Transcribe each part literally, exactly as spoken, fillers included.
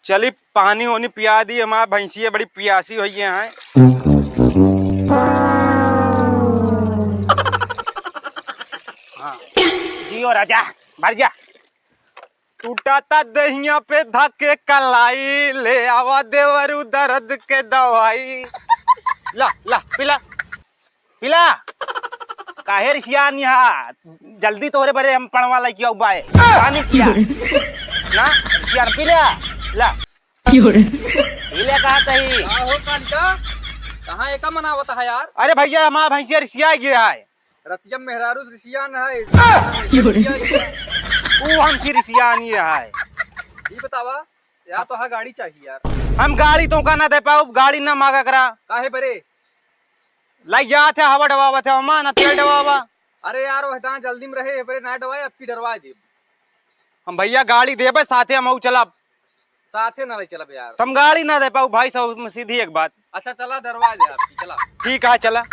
चली, पानी ओनी पिया दी, हमार भैंसिया बड़ी पियासी होइ गई हैं। हाँ। जियो राजा, भर जा। टूटा ता दहिया पे धके कलाई, ले आवा देवरू दर्द के दवाई। ला, ला, पिला। पिला। काहे रिसियान यहाँ? जल्दी तोहरे बरे हम पड़वा लइके आउब बाए। पानी पिया। ना, रिसियान पी ले। ला। पी ले कहा तही। का हो कालिका? कहाँ एका मनावत है यार? अरे भैया, हमार भैंसिया रिसिया गया है। रतिया मेहरारू रिसियान है। रिसिया गया। ऊ हमसे रिसियान ये है। ई बतावा, यार तो हाँ गाड़ी चाहिए यार। हम गाड़ी तोका ना दे पाउब, गाड़ी ना मांगा करा। काहे बरे? लग जात है, हवा डबावत है, ओमा ना तेल डबावा। अरे यार, वह दां जल्दी में रहे, एबरे ना डबाए, अब की डरवा देब। हम भैया गाड़ी देबे, साथे हम चलब। साथे ना ले चलब यार। तुम गाड़ी ना दे पाउब भाई साहब, सीधी एक बात। अच्छा चला, डरवा दे आपकी, चला। ठीक है, चला।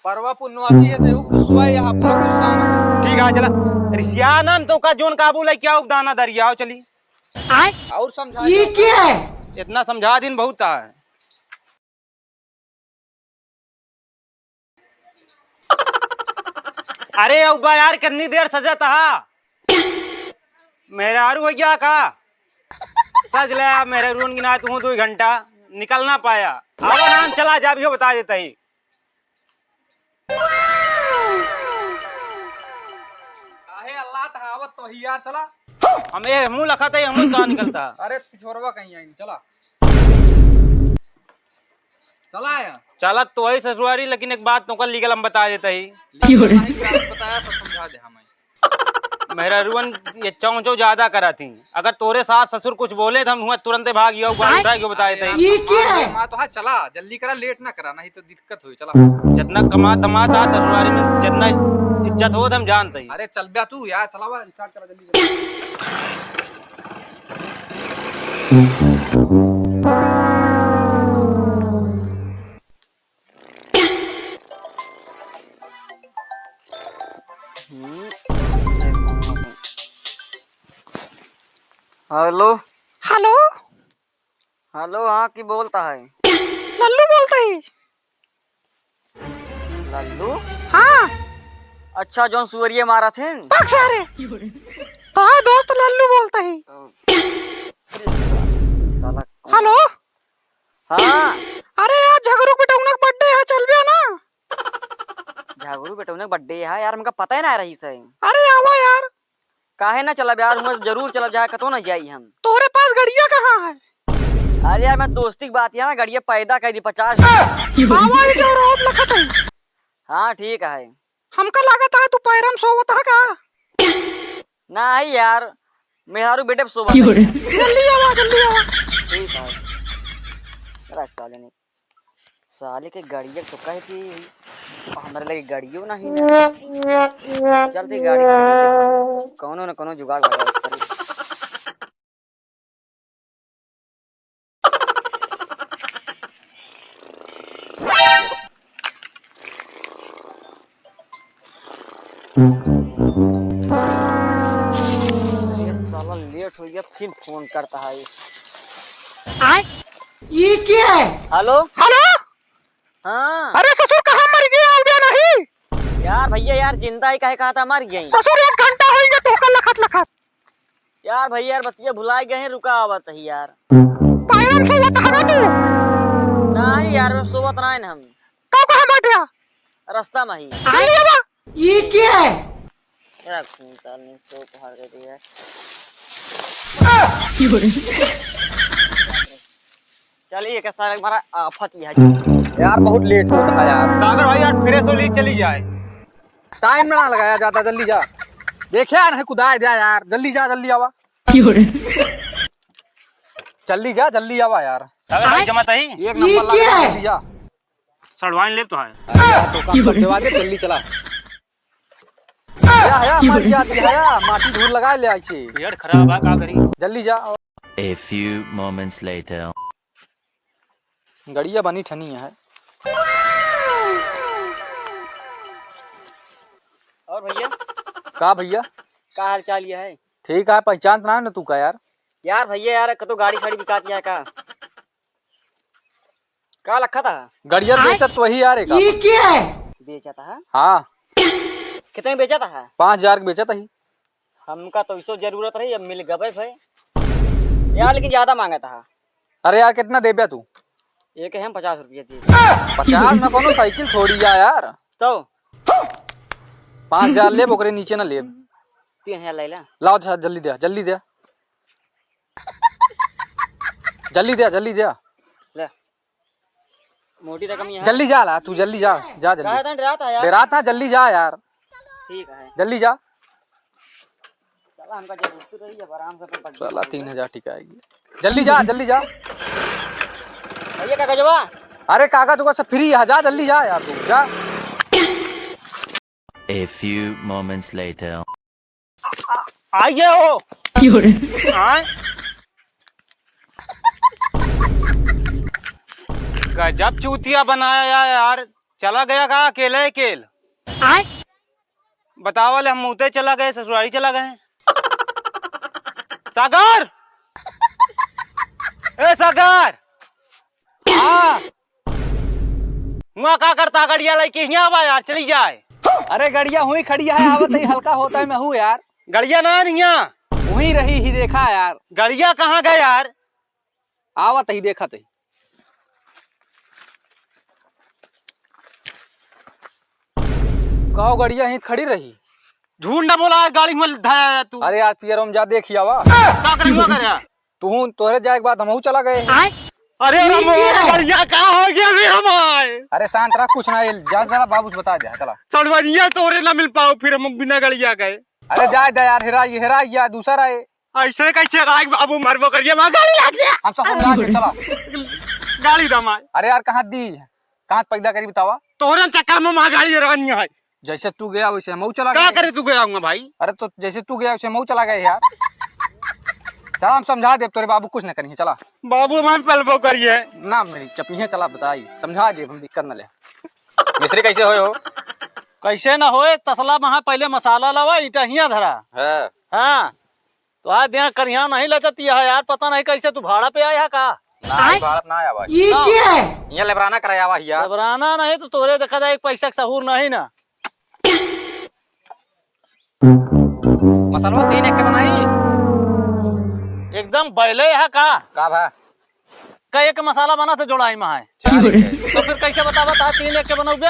परवा पुनवासी है, सेहू पुसवा, यहाँ पर गुस्सा ना। ठीक है, चला। रिसियान हम तोका जोन काबू लइके आउब दाना दरिया, आओ चली। और समझा ये दे। क्या है? इतना समझा दिन बहुत है। अरे अब्बा यार, कितनी देर सजत हा? मेहरारू हो गया का? सज ले, मेहरारू के ना तू दो घंटा निकल ना पाया। अब आराम चला जा, अभी बता देता ही। काहे अल्लाह तहावत तो ही यार, चला। हम ए मुंह लखत है, हम कहाँ निकलता? अरे पिछोरवा कहीं आई, चला। चला यार। चलत तो वही ससुरारी, लेकिन एक बात तोका लीगल हम बता देता ही। लीगल नहीं, क्या बताया, सब समझा दे हमें। मेहरारुअन ये चौं चौं ज्यादा करा थी। अगर तोरे सास ससुर कुछ बोले तो हम हुआ तुरंते भाग जाओ, गाड़ी उठा के बता देता ही। ये क्या है? माँ तो हाँ, चला जल्दी करा, लेट ना करा, नहीं तो दिक्कत होई, चला। जितना कमा धमा था ससुरारी में, जितना इज्जत हो, हम जानते ही। अरे चल बे तू यार, चलावा, start करा जल्दी, जल्दी। हेलो। हेलो। हेलो, हाँ, की बोलता है? लल्लू बोलता है। लल्लू? हाँ। अच्छा, जौन सुअरिया मारा थे? भाग सारे। तो हाँ, दोस्त लल्लू बोलता है। अरे साला, साला कौन? हेलो। हाँ। अरे यार, झगरू बेटौना के birthday है, चलबे ना? झगरू बेटौना के birthday है यार, हमका पता ही ना रही से। अरे आवा यार। काहे ना चलब यार, हम जरूर चलब, जाए कतो ना जाई हम। तोरे पास गड़िया कहाँ है? अरे यार, मैं दोस्ती की बात है ना, गड़िया पैदा कर दी पचास। आवा ही चौराहा लखत है। हाँ, ठीक है। हमका लागत है तू पैरम सोवत है का? नाही यार, मेहरारू बेडे पे सोवत है। जल्दी आवा, जल्दी आवा। ठीक है। रख साले ने। साले के गाड़िया तो कहे कि हमरे लगे गाड़ियो नहीं ना। चलते गाड़ी खरीदे, कौनो न कौनो जुगाड़ लगा करी। ये साला लेट हो गया, फिर फोन करता है। आय, ये क्या है? हेलो? हेलो? हाँ। अरे ससुर, कहाँ मर गया, आउबे नहीं? यार भैया यार, जिंदा ही काहे कहा था, मर गया ही। ससुर, एक घंटा हो गया तोहका लखत लखत। यार भैया यार, बतिया भुलाए गए हैं, रुका आवत ही यार। पैरन सोवत है ना तू? नहीं यार, मैं सोवत नहीं हम। कब कहाँ बैठा? रास्ता में ही। जल्दी आवा। ये क्या है? रख, निकाल, नहीं, सो पहाड़ दे दिया। चलिए, एक सारा हमारा आफत ही है। यार, बहुत लेट होता है यार। सागर भाई, यार, fresh हो ली, चली जाए। टाइम ना लगाया जाता, जल्दी जा। देखे यार, नहीं कुदाए दिया यार, जल्दी जा, जल्दी आवा। जल्दी जा, जल्दी आवा यार। सागर भाई, जमा तही? एक नंबर लगा, जल्दी जा। सड़वाइन लेब तो है। अरे यार, तो काम करते वाले, जल्दी चला। या, या, मर गया, या, या, माटी धूल लगा ले ऐसे। पेट खराब है, का करी? जल्दी जा। A few moments later. गड़िया बनी ठनी है। और भैया? का भैया? का हाल चाल ये है? ठीक है, पहचान ना, ना तू का यार? यार भैया यार, कतो गाड़ी साड़ी बिकात है का? का लखत हा? गड़िया बेचत वही यार, एक ये क्या है? बेचत हा? हाँ। कितने बेचत हा? पाँच हजार के बेचत ही। हमका तो इसो जरूरत रही, अब मिल गबे भाई। यार लेकिन ज्यादा मांगत हा। अरे यार, कितना देब्या तू? एक है हम पचास रुपया दे। पचास में कोनो साइकिल थोड़ी है यार। तो? पाँच हजार लेब, ओकरे नीचे ना लेब। तीन हजार ले ला। लाओ, अच्छा, जल्दी दे, जल्दी दे। जल्दी दे, जल्दी दे। ले। मोटी रकम ही है। जल्दी जा ला, तू जल्दी जा, जा जल्दी। काहे इतना डरात है यार? डरात ना, जल्दी जा यार। ठीक है। जल्दी जा। चला, हमका जरूरत रही है, आराम से अपन चला, तीन हजार टिकाएगी। जल्दी जा, जल्दी जा। भैया, कागजवा? अरे, कागज उगज सब फ्री है, जा, जल्दी जा यार, तू जा। A few moments later. आइए हो। क्यों रे? हाँ? गजब चूतिया बनाया यार, यार। चला गया का अकेले अकेल? आय? बतावा ले, हम मुते चला गए, ससुरारी चला गए। सागर! ए सागर! हाँ। हुआ का करता गड़िया लेके हियाँ आवा यार, चली जाए। अरे गड़िया हुई खड़ी है, आवत ही हल्का होता है मैं हूँ यार। गड़िया ना हियाँ। हुई रही ही देखा यार। गड़िया कहाँ गए यार? आवत ही देखत ही। कहो गड़िया ही खड़ी रही। झूठ ना बोला यार, गाड़ी में धाया तू। अरे यार पियर हम जा देखी आवा। का करे हुआ करे यार? तू तोहरे जाए के बाद हमहू चला गए। अरे ये राम, क्या है? बढ़िया का हो गया मेरा भाई? अरे शांत रह, कुछ ना, ये जा, चला बाबू से बता दे, चला। सड़वनिया तोरे ना मिल पाओ, फिर हम बिना गड़िया गए। अरे जाए दे यार, हेरा ये, हेरा गया, दूसरा है। ऐसे कैसे राग बाबू मरबो करिए, वहाँ गाड़ी लग गया। हम सब समझा दे, चला। गाड़ी दमाए। अरे यार कहाँ दी, कहाँ पैदा करी बतावा? तोरे चक्कर में वहाँ गाड़ी रहनी है। जैसे तू गया वैसे हम चला का गए। करे तू गया हुआ भाई? अरे तो जैसे तू गया वैसे हम चला गए यार। चला हम समझा देब तोरे बाबू कुछ न करिए, चला। बाबू हम पलबो करिए। ना मेरी चपनिया चला बताई, समझा देब हम, दिक्कत न ले। मिस्त्री कैसे होए हो? कैसे न होए, तसला महा पहले मसाला लावा, ईटा हियाँ धरा। हाँ। हाँ। तो आज दिया करिया नहीं लचत यह यार, पता नहीं कैसे तू भाड़ा पे आया है का? ना, आय? भाड़ा पे ना आया भाई। ये ना। क्या है? यहाँ लेबराना कराया हुआ हिया। लेबराना नहीं तो तोरे देखा जाए एक पैसा का सहूर नहीं ना। मसलवा तीन एक के बनाई। एकदम बैले है का? का भा? का एक मसाला बना था जोड़ाई में है। चार एक है। तो फिर कैसे बतावा था तीन एक के बनौबे?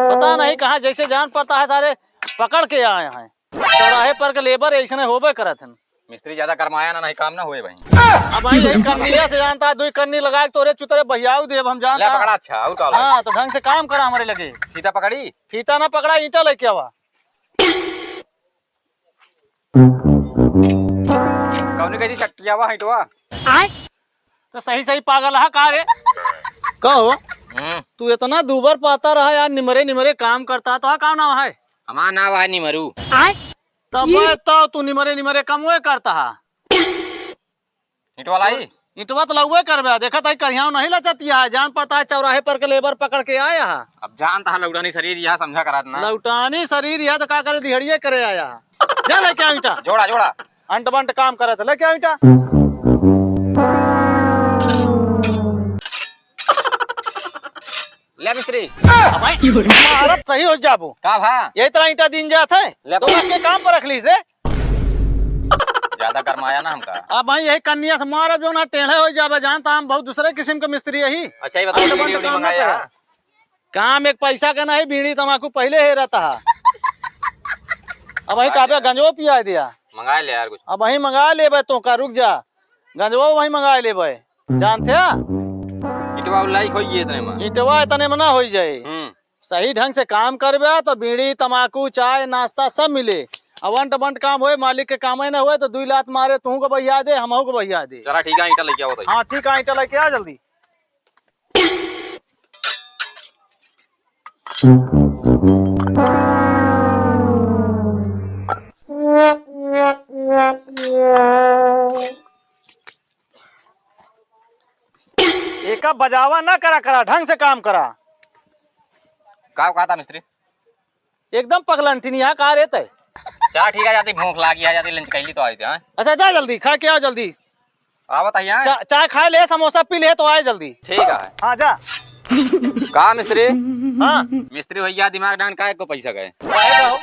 पता नहीं कहाँ जैसे जान पड़ता है सारे पकड़ के आए हैं। चौराहे पर के लेबर ऐसने होबे करत हैं। मिस्त्री ज्यादा गरमाया ना, नहीं काम ना होए भाई। अब भाई यही कन्निया से जानता है, दुई कन्नी लगा के तोरे चुतरे बहियाऊ देब हम जानता ले है। पकड़ा, अच्छा, और का हाँ, तो ढंग से काम करा हमरे लगे। फीता पकड़ी? फीता ना पकड़ा, ईंटा लेके आवा। कौनी कही चट्टियावा हटवा? आय? तो सही सही पागल है का रे? कहो, हम्म। तू इतना दूबर पाता रहा यार, निमरे निमरे काम करता, तो का नाम है? हमारा नाम है निमरू। आय? तब ये तो तू निमरे निमरे कमवे करता है। ईंटवा लाई? ईंटवा तो लउए करबे, देखत है करियाव नहीं लचतिया है, जान पड़ता है चौराहे पर के लेबर पकड़ के आया है। अब जानता है लौटानी शरीर यह समझा करात ना। लौटानी शरीर यह तो का करे, दिहड़िए करे आया है। जा लेके आ ईंटा। जोड़ा, जोड़ा। अंट बंट काम करत, लेके आ ईंटा। ले मिस्त्री। अबे, मारब सही हो जाबो। का भा? यही तरह ईंटा दिन जात है। ले तो बा। के काम पर रख लीस रे। ज्यादा गरमाया ना हमका। अब भाई यही कन्निया से मारब जो ना टेढ़े हो जाबे, जानता हम बहुत दूसरे किस्म के मिस्त्री यही। अच्छा, ये बताओ, अंट बंट बीड़ी उड़ी काम ना मंगाया? करे। काम एक पैसा का नहीं, बीड़ी तमाकू पहले हे रहता है। अब वही हाँ काबे यार। गंजो पिया दिया। मंगा ले यार कुछ। अब वही मंगा लेबे तो का, रुक जा, गंजवा वही मंगा लेबे। जानते हैं? इटवा लाइक होई ये इतने में। इटवा इतने में ना होई जाए। हम्म। सही ढंग से काम करबे तो बीड़ी, तमाकू, चाय, नाश्ता सब मिले। अब अंट बंट काम होए, मालिक के काम ही ना होए तो दुई लात मारे, तू को बहिया दे, हमहू को बहिया दे। चला ठीक है, ईंटा लेके आओ तो। हाँ ठीक है, ईंटा लेके आ जल्दी। एका बजावा ना करा, करा, ढंग से काम करा। का कहा था मिस्त्री? एकदम पगलंटिनिया का रे तै? चला ठीक है, जाती भूख लागी है, जाती lunch कैली तो आई थे, हाँ? अच्छा, जा जल्दी, खा के आओ जल्दी। हाँ, बताइए। चा-, चाय खाए ले, समोसा पी ले, तो आए जल्दी। ठीक है। हाँ, जा। का मिस्त्री? हाँ। मिस्त्री भैया, दिमाग डान का एको पैसा गए? काहे का हो?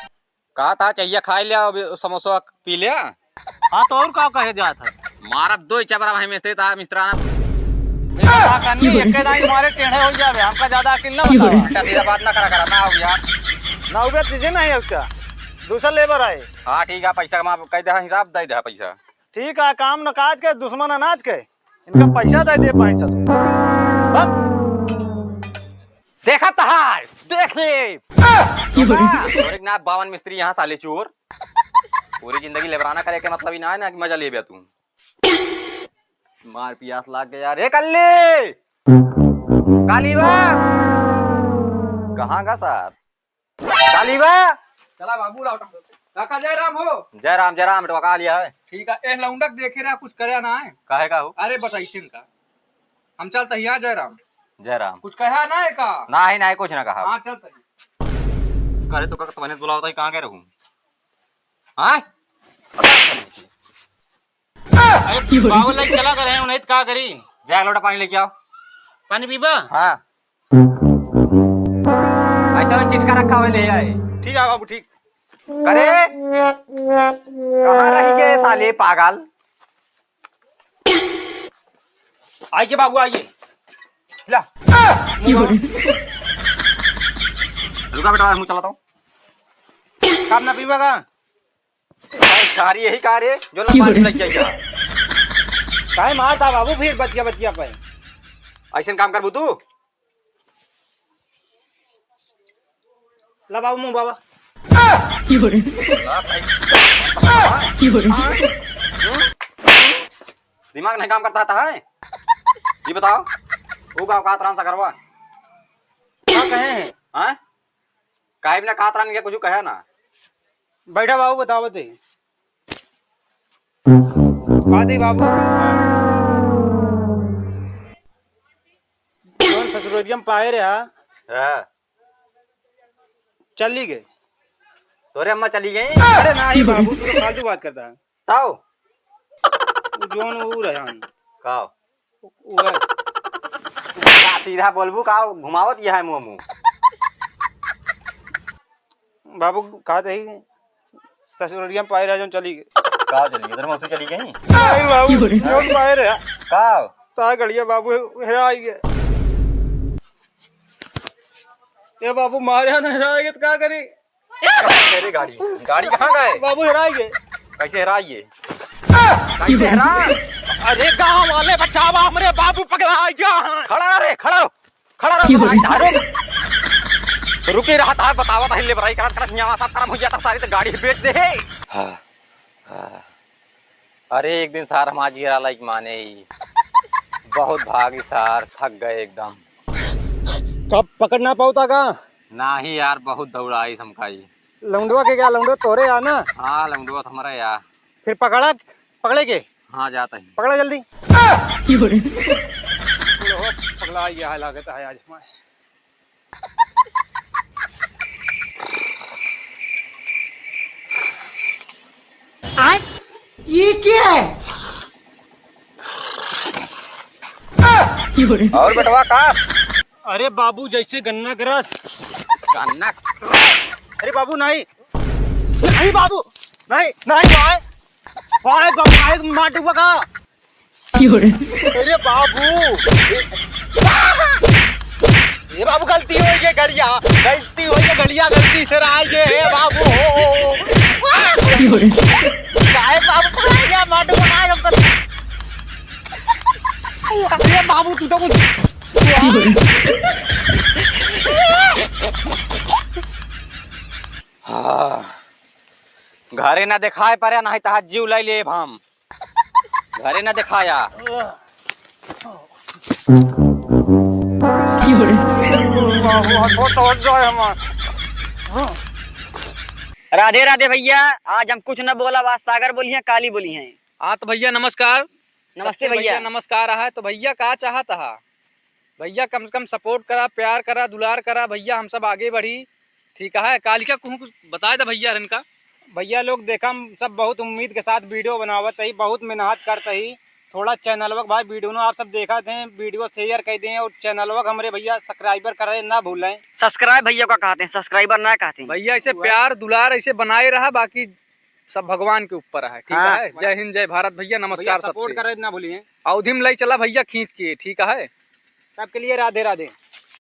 कहा था, चाहिए खाए लिया, अभी समोसा पी लिया। हाँ, तो और का कहे जात है? मारब दो चपरा भाई मिस्त्री, तार मिस्त्राना। बेटा, का करनी, एक के दाई मारे टेढ़े हो जावे, हमका ज्यादा अकिल ना बतावा। उल्टा सीधा बात ना करा करा, ना हो यार। ना हो गया, तुझे नहीं है उसका। दूसरा labour आए। हाँ, ठीक है, पैसा कमा, कह दे, हिसाब दे दे पैसा। ठीक है, काम न काज के, दुश्मन अनाज के, इनका पैसा दे दे, पैसा। बस। देखा तहार, देख ले। की बोली? तोरे ना बावन मिस्त्री यहाँ साले चोर। पूरी जिंदगी लेबराना करे के मतलब ही ना है ना कि मजा लेबे तू। मार पियास लाग गया रे कल्ली। काली बा। कहाँ का सार? काली बा। चला बाबू, लौटा। काका जय राम हो। जय राम, जय राम, बेटवा, का लिया है? ठीक है, ए लौंडक देखे रहा, कुछ करे ना है। काहे का हो? अरे बस ऐसे का। हम चलता ही यहाँ जय राम। जय राम। कुछ कहा ना है का? नाही, नाही, कुछ ना कहा। हाँ, चलता ही। करे तो का, तुम्हें बुलावता ही, कहाँ गए रहूँ? हाँ? अरे बाबू, लई चला करे हैं, नहीं तो का करी? जा, एक लोटा पानी लेके आओ। पानी पीबा? हाँ। ऐसा में चिटका रखा हुआ ले आए। ठीक है बाबू, ठीक। करे? कहाँ रही गए साले पागल? आइए बाबू, आइए। ला। रुका बेटा, मुँह चलाता हूँ। काम ना पीबा का? भाई, सारी यही का रे, जो ना की पानी बोले? लग जाइए। काहे मारता बाबू फिर बतिया बतिया पे? ऐसन काम करबू तू? ला बाबू मुँह बाबा। की बोले? ला भाई। की बोले? दिमाग नहीं काम करता था है? ये बताओ, वो गाँव का त्राण सा करवा? का कहे हैं? हाँ? काहे बिना कात रहन के कुछ कहे ना। बैठा बाबू, बतावत है। का दी बाबू? जौन ससुररिया में पाए रहा, हाँ। चली गए। तोरे अम्मा चली गई? अरे नाही बाबू, तू तो फालतू बात करता है। ताऊ। उ जौन उ रहन। का? उ है। का सीधा बोलबू का? घुमावत यह है मुँह मुँह। बाबू, का तही ससुररिया में पाए रहे जौन चली गई। का चली गई? तोर मौसी चली गई? नाही बाबू, जौन पाए रहे। का? ता गड़िया बाबू हेराई गए। ए बाबू, मारे ना हेराई गए तो का करी? तेरी गाड़ी, गाड़ी कहाँ गए? बाबू हेराई गए। कैसे हेराई गए? कैसे हेरा? अरे गाँव वाले बचावा, हमरे बाबू पगला गया है। खड़ा रह रे, खड़ा रहो, खड़ा रहो, की बोली? रुकी रहा था, बतावा था, ले बराई करत करत हियाँ सब करम हो जाता, सारी तो गाड़ी बेच दे। हाँ, हाँ। अरे एक दिन सार हम आज गिरा लाइक माने ही। बहुत भागी सार, थक गए एकदम। कब पकड़ ना पावता का? नाही यार, बहुत दौड़ाई हमका ई। लौंडवा के क्या? लौंडवा तोरे आ ना? हाँ, लौंडवा तो हमारा यार। फिर पकड़ा, पकड़े के? हाँ, जाता ही। पकड़ा जल्दी। की बोले? लो, पगला गया है, लागत है आज हमारे। ये क्या है? और बेटवा का? अरे बाबू, जैसे गन्ना के रस। गन्ना के रस? अरे बाबू, नाही। नाही बाबू, नाही, नाही, नाही। वाह बाबू, आए मार डूबा का? की हो रे? अरे बाबू। ए बाबू, गलती होइ गई गड़िया, गलती होइ गई गड़िया, गलती से रहा ये, ए बाबू। की हो रे? काहे बाबू पकड़ा गया, मार डूबा, काहे हमको? अरे बाबू, तू तो कुछ। हाँ। घरे ना देखाए परे, नाही तहार जीव लइ लेब हम। घरे ना देखाया। राधे राधे भैया, आज हम कुछ न बोलब, आज सागर बोली हैं, काली बोली हैं। हाँ तो भैया नमस्कार। नमस्ते सबसे भैया। भैया नमस्कार है। तो भैया का चाहत हा? भैया कम से कम support करा, प्यार करा, दुलार करा भैया, हम सब आगे बढ़ी। ठीक है, कालिका कुहू कुछ बताए दा भैया इनका। भैया लोग देखा, हम सब बहुत उम्मीद के साथ video बनावत ही, बहुत मेहनत करत ही। थोड़ा चैनलवा के भाई video नो आप सब देखत हैं, video share कर दें और चैनलवा के हमरे भैया subscriber करे ना भूलें। Subscribe भैया का कहते हैं, subscriber ना कहते हैं। भैया ऐसे प्यार दुलार ऐसे बनाए रहा, बाकी सब भगवान के ऊपर है, ठीक हाँ। है? जय हिंद, जय भारत भैया, नमस्कार भैया support सबसे। करे ना भूलिए। अवधी में ले चला भैया खींच के, ठीक है? सबके लिए राधे राधे।